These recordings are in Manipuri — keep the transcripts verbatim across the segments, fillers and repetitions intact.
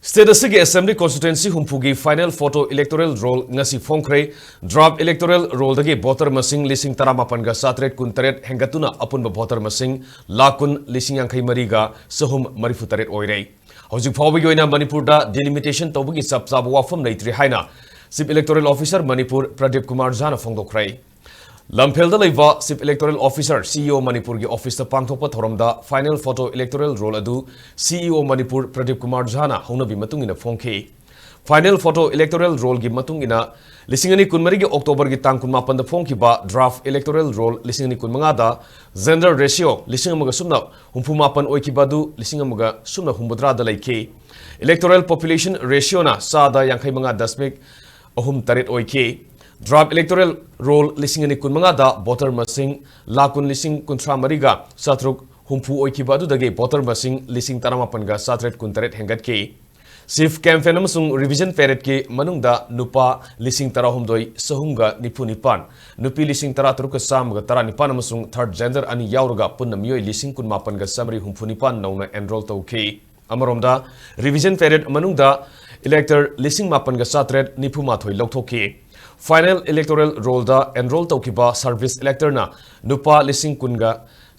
State ꯑꯁꯤꯒꯤ Assembly Constituency ꯍꯨꯝꯐꯨꯒꯤ Final Photo Electoral Roll ꯉꯁꯤ ꯐꯣꯡꯈ꯭ꯔꯦ꯫ Draft Electoral Rollꯗꯒꯤ voter ꯃꯁꯤꯡ ꯂꯤꯁꯤꯡ ꯇꯔꯥꯃꯥꯄꯟꯒ ꯆꯥꯇꯔꯦꯠ ꯀꯨꯟꯇꯔꯦꯠ ꯍꯦꯟꯒꯠꯇꯨꯅ ꯑꯄꯨꯟꯕ voter ꯃꯁꯤꯡ ꯂꯥꯈ ꯀꯨꯟ ꯂꯤꯁꯤꯡ ꯌꯥꯡꯈꯩ ꯃꯔꯤꯒ ꯆꯍꯨꯝ ꯃꯔꯤꯐꯨ ꯇꯔꯦꯠ ꯑꯣꯏꯔꯦ꯫ ꯍꯧꯖꯤꯛ ꯐꯥꯎꯕꯒꯤ ꯑꯣꯏꯅ ꯃꯅꯤꯄꯨꯔꯗ delimitation ꯇꯧꯕꯒꯤ ꯆꯞ ꯆꯥꯕ ꯋꯥꯐꯝ ꯂꯩꯇ꯭ꯔꯤ ꯍꯥꯏꯅ Chief Electoral Officer Manipur Pradeep Kumar ꯖꯥꯅ ꯐꯣꯡꯗꯣꯛꯈ꯭ꯔꯦ꯫ ꯂꯝꯐꯦꯜꯗ ꯂꯩꯕ Chief Electoral Officer, CEO ꯃꯅꯤꯄꯨꯔꯒꯤ officeꯇ ꯄꯥꯡꯊꯣꯛꯄ ꯊꯧꯔꯝꯗ Final Photo Electoral Roll ꯑꯗꯨ CEO ꯃꯅꯤꯄꯨꯔ ꯄ꯭ꯔꯗꯤꯞ ꯀꯨꯃꯥꯔ ꯖꯥꯅ ꯍꯧꯅꯕꯤ ꯃꯇꯨꯡ ꯏꯟꯅ ꯐꯣꯡꯈꯤ꯫ Final Photo Electoral Rollꯒꯤ ꯃꯇꯨꯡ ꯏꯟꯅ ꯂꯤꯁꯤꯡ ꯑꯅꯤ ꯀꯨꯟꯃꯔꯤꯒꯤ Octoberꯒꯤ ꯇꯥꯡ ꯀꯨꯟꯃꯥꯄꯟꯗ ꯐꯣꯡꯈꯤꯕ Draft Electoral Roll ꯂꯤꯁꯤꯡ ꯑꯅꯤ ꯀꯨꯟꯃꯉꯥꯗ gender ratio ꯂꯤꯁꯤꯡ ꯑꯃꯒ ꯁꯨꯞꯅ ꯍꯨꯝꯐꯨ ꯃꯥꯄꯟ ꯑꯣꯏꯈꯤꯕ ꯑꯗꯨ ꯂꯤꯁꯤꯡ ꯑꯃꯒ ꯁꯨꯞꯅ ꯍꯨꯝꯐꯨꯇꯔꯥꯗ ꯂꯩꯈꯤ꯫ Electoral population ratioꯅ ꯆꯥꯗ ꯌꯥꯡꯈꯩ ꯃꯉꯥ ꯗꯁꯃꯤꯛ ꯑꯍꯨꯝ ꯇꯔꯦꯠ ꯑꯣꯏꯈꯤ꯫ Draft Electoral Roll ꯂꯤꯁꯤꯡ ꯑꯅꯤ ꯀꯨꯟꯃꯉꯥꯗ voter ꯃꯁꯤꯡ ꯂꯥꯈ ꯀꯨꯟ ꯂꯤꯁꯤꯡ ꯀꯨꯟꯊ꯭ꯔꯥ ꯃꯔꯤꯒ ꯆꯥꯇ꯭ꯔꯨꯛ ꯍꯨꯝꯐꯨ ꯑꯣꯏꯈꯤꯕ ꯑꯗꯨꯗꯒꯤ voter ꯃꯁꯤꯡ ꯂꯤꯁꯤꯡ ꯇꯔꯥꯃꯥꯄꯟꯒ ꯆꯥꯇꯔꯦꯠ ꯀꯨꯟꯇꯔꯦꯠ ꯍꯦꯟꯒꯠꯈꯤ꯫ Chief Campaign ꯑꯃꯁꯨꯡ Revision Paradeꯀꯤ ꯃꯅꯨꯡꯗ ꯅꯨꯄꯥ ꯂꯤꯁꯤꯡ ꯇꯔꯥꯍꯨꯝꯗꯣꯏ ꯆꯍꯨꯝꯒ ꯅꯤꯐꯨ ꯅꯤꯄꯥꯟ, ꯅꯨꯄꯤ ꯂꯤꯁꯤꯡ ꯇꯔꯥꯇꯔꯨꯛꯀ ꯆꯥꯝꯃꯒ ꯇꯔꯥꯅꯤꯄꯥꯟ ꯑꯃꯁꯨꯡ third gender ꯑꯅꯤ ꯌꯥꯎꯔꯒ ꯄꯨꯟꯅ ꯃꯤꯑꯣꯏ ꯂꯤꯁꯤꯡ ꯀꯨꯟꯃꯥꯄꯟꯒ ꯆꯥꯃꯔꯤ ꯍꯨꯝꯐꯨ ꯅꯤꯄꯥꯟ ꯅꯧꯅ enroll ꯇꯧꯈꯤ꯫ ꯑꯃꯔꯣꯝꯗ, Revision Parade ꯃꯅꯨꯡꯗ elector ꯂꯤꯁꯤꯡ ꯃꯥꯄꯟꯒ ꯆꯥꯇꯔꯦꯠ ꯅꯤꯐꯨ ꯃꯥꯊꯣꯏ ꯂꯧꯊꯣꯛꯈꯤ꯫ Final Electoral Rollꯗ enroll ꯇꯧꯈꯤꯕ service electorꯅ ꯅꯨꯄꯥ ꯂꯤꯁꯤꯡ ꯀꯨꯟꯒ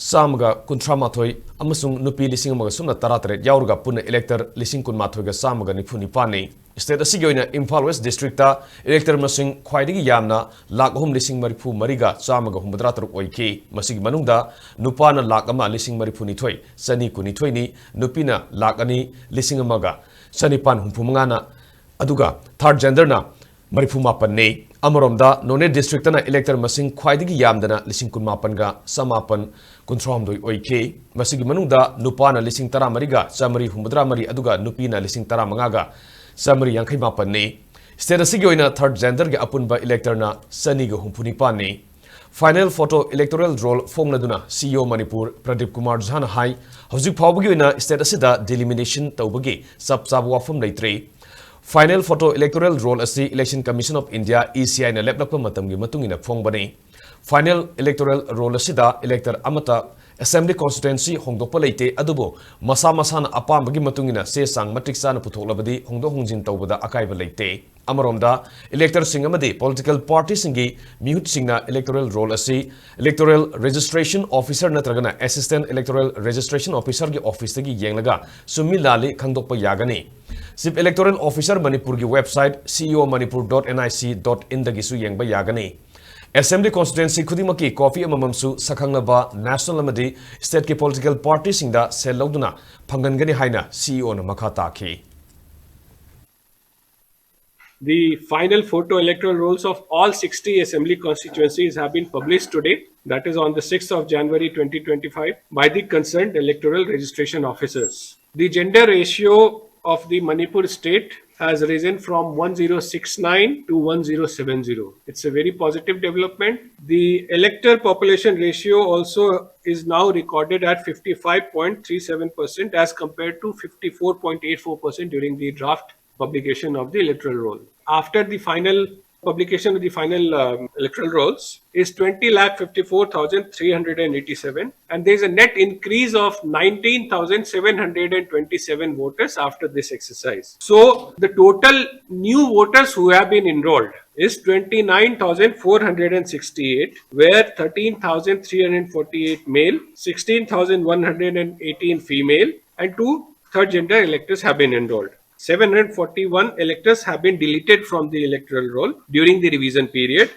ꯆꯥꯝꯃꯒ ꯀꯨꯟꯊ꯭ꯔꯥ ꯃꯥꯊꯣꯏ ꯑꯃꯁꯨꯡ ꯅꯨꯄꯤ ꯂꯤꯁꯤꯡ ꯑꯃꯒ ꯁꯨꯞꯅ ꯇꯔꯥꯇꯔꯦꯠ ꯌꯥꯎꯔꯒ ꯄꯨꯟꯅ elector ꯂꯤꯁꯤꯡ ꯀꯨꯟꯃꯥꯊꯣꯏꯒ ꯆꯥꯝꯃꯒ ꯅꯤꯐꯨ ꯅꯤꯄꯥꯟꯅꯤ꯫ State ꯑꯁꯤꯒꯤ ꯑꯣꯏꯅ ꯏꯝꯐꯥꯜ West districtꯇ elector ꯃꯁꯤꯡ ꯈ꯭ꯋꯥꯏꯗꯒꯤ ꯌꯥꯝꯅ ꯂꯥꯈ ꯑꯍꯨꯝ ꯂꯤꯁꯤꯡ ꯃꯔꯤꯐꯨ ꯃꯔꯤꯒ ꯆꯥꯝꯃꯒ ꯍꯨꯝꯐꯨꯇꯔꯥ ꯇꯔꯨꯛ ꯑꯣꯏꯈꯤ꯫ ꯃꯁꯤꯒꯤ ꯃꯅꯨꯡꯗ ꯅꯨꯄꯥꯅ ꯂꯥꯈ ꯑꯃ ꯂꯤꯁꯤꯡ ꯃꯔꯤꯐꯨ ꯅꯤꯊꯣꯏ ꯆꯅꯤ ꯀꯨꯟꯅꯤꯊꯣꯏꯅꯤ, ꯅꯨꯄꯤꯅ ꯂꯥꯈ ꯑꯅꯤ ꯂꯤꯁꯤꯡ ꯑꯃꯒ ꯆꯅꯤꯄꯥꯟ ꯍꯨꯝꯐꯨ ꯃꯉꯥꯅ, ꯑꯗꯨꯒ third genderꯅ ꯃꯔꯤꯐꯨ ꯃꯥꯄꯟꯅꯤ꯫ ꯑꯃꯔꯣꯝꯗ, ꯅꯣꯅꯦ districtꯇꯅ elector ꯃꯁꯤꯡ ꯈ꯭ꯋꯥꯏꯗꯒꯤ ꯌꯥꯝꯗꯅ ꯂꯤꯁꯤꯡ ꯀꯨꯟꯃꯥꯄꯟꯒ ꯆꯃꯥꯄꯟ ꯀꯨꯟꯊ꯭ꯔꯥꯍꯨꯝꯗꯣꯏ ꯑꯣꯏꯈꯤ꯫ ꯃꯁꯤꯒꯤ ꯃꯅꯨꯡꯗ ꯅꯨꯄꯥꯅ ꯂꯤꯁꯤꯡ ꯇꯔꯥꯃꯔꯤꯒ ꯆꯥꯃꯔꯤ ꯍꯨꯝꯐꯨꯇꯔꯥ ꯃꯔꯤ, ꯑꯗꯨꯒ ꯅꯨꯄꯤꯅ ꯂꯤꯁꯤꯡ ꯇꯔꯥꯃꯉꯥꯒ ꯆꯥꯃꯔꯤ ꯌꯥꯡꯈꯩ ꯃꯥꯄꯟꯅꯤ꯫ State ꯑꯁꯤꯒꯤ ꯑꯣꯏꯅ third genderꯒꯤ ꯑꯄꯨꯟꯕ electorꯅ ꯆꯅꯤꯒ ꯍꯨꯝꯐꯨ ꯅꯤꯄꯥꯟꯅꯤ꯫ Final Photo Electoral Roll ꯐꯣꯡꯂꯗꯨꯅ CEO Manipur Pradeep Kumar ꯖꯥꯅ ꯍꯥꯏ, ꯍꯧꯖꯤꯛ ꯐꯥꯎꯕꯒꯤ ꯑꯣꯏꯅ state ꯑꯁꯤꯗ delimitation ꯇꯧꯕꯒꯤ ꯆꯞ ꯆꯥꯕ ꯋꯥꯐꯝ ꯂꯩꯇ꯭ꯔꯤ꯫ Final Photo Electoral Roll ꯑꯁꯤ Election Commission of India, ECIꯅ ꯂꯦꯞꯂꯛꯄ ꯃꯇꯝꯒꯤ ꯃꯇꯨꯡ ꯏꯟꯅ ꯐꯣꯡꯕꯅꯤ꯫ Final Electoral Roll ꯑꯁꯤꯗ elector ꯑꯃꯠꯇ Assembly constituency ꯍꯣꯡꯗꯣꯛꯄ ꯂꯩꯇꯦ, ꯑꯗꯨꯕꯨ ꯃꯁꯥ ꯃꯁꯥꯅ ꯑꯄꯥꯝꯕꯒꯤ ꯃꯇꯨꯡ ꯏꯟꯅ ꯆꯦ ꯆꯥꯡ ꯃꯇꯤꯛ ꯆꯥꯅ ꯄꯨꯊꯣꯛꯂꯕꯗꯤ ꯍꯣꯡꯗꯣꯛ ꯍꯣꯡꯖꯤꯟ ꯇꯧꯕꯗ ꯑꯀꯥꯏꯕ ꯂꯩꯇꯦ꯫ ꯑꯃꯔꯣꯝꯗ, electorꯁꯤꯡ ꯑꯃꯗꯤ political partyꯁꯤꯡꯒꯤ ꯃꯤꯍꯨꯠꯁꯤꯡꯅ electoral roll ꯑꯁꯤ electoral registration officer ꯅꯠꯇ꯭ꯔꯒꯅ assistant electoral registration officerꯒꯤ officeꯇꯒꯤ ꯌꯦꯡꯂꯒ ꯆꯨꯝꯃꯤ ꯂꯥꯜꯂꯤ ꯈꯪꯗꯣꯛꯄ ꯌꯥꯒꯅꯤ꯫ Chief Electoral Officer ꯃꯅꯤꯄꯨꯔꯒꯤ website C E O manipur dot N I C dot inꯗꯒꯤꯁꯨ ꯌꯦꯡꯕ ꯌꯥꯒꯅꯤ꯫ Assembly constituency ꯈꯨꯗꯤꯡꯃꯛꯀꯤ copy ꯑꯃꯃꯝꯁꯨ ꯁꯛꯈꯪꯂꯕ national ꯑꯃꯗꯤ stateꯀꯤ political partyꯁꯤꯡꯗ ꯁꯦꯜ ꯂꯧꯗꯨꯅ ꯐꯪꯍꯟꯒꯅꯤ ꯍꯥꯏꯅ CEOꯅ ꯃꯈꯥ ꯇꯥꯈꯤ꯫ The final photo electoral rolls of all sixty assembly constituencies have been published today, that is on the sixth of January twenty twenty-five, by the concerned electoral registration officers. The gender ratio of the Manipur state has risen from one zero six nine to one zero seven zero. It's a very positive development. The elector population ratio also is now recorded at fifty-five point three seven percent as compared to fifty-four point eight four percent during the draft publication of the electoral roll. After the final publication of the final um, electoral rolls is twenty lakh fifty-four thousand three hundred and eighty-seven, and there is a net increase of nineteen thousand seven hundred and twenty-seven voters after this exercise. So the total new voters who have been enrolled is twenty-nine thousand four hundred and sixty-eight, where thirteen thousand three hundred forty-eight male, sixteen thousand one hundred eighteen female, and two third gender electors have been enrolled. Seven hundred forty-one electors have been deleted from the electoral roll during the revision period.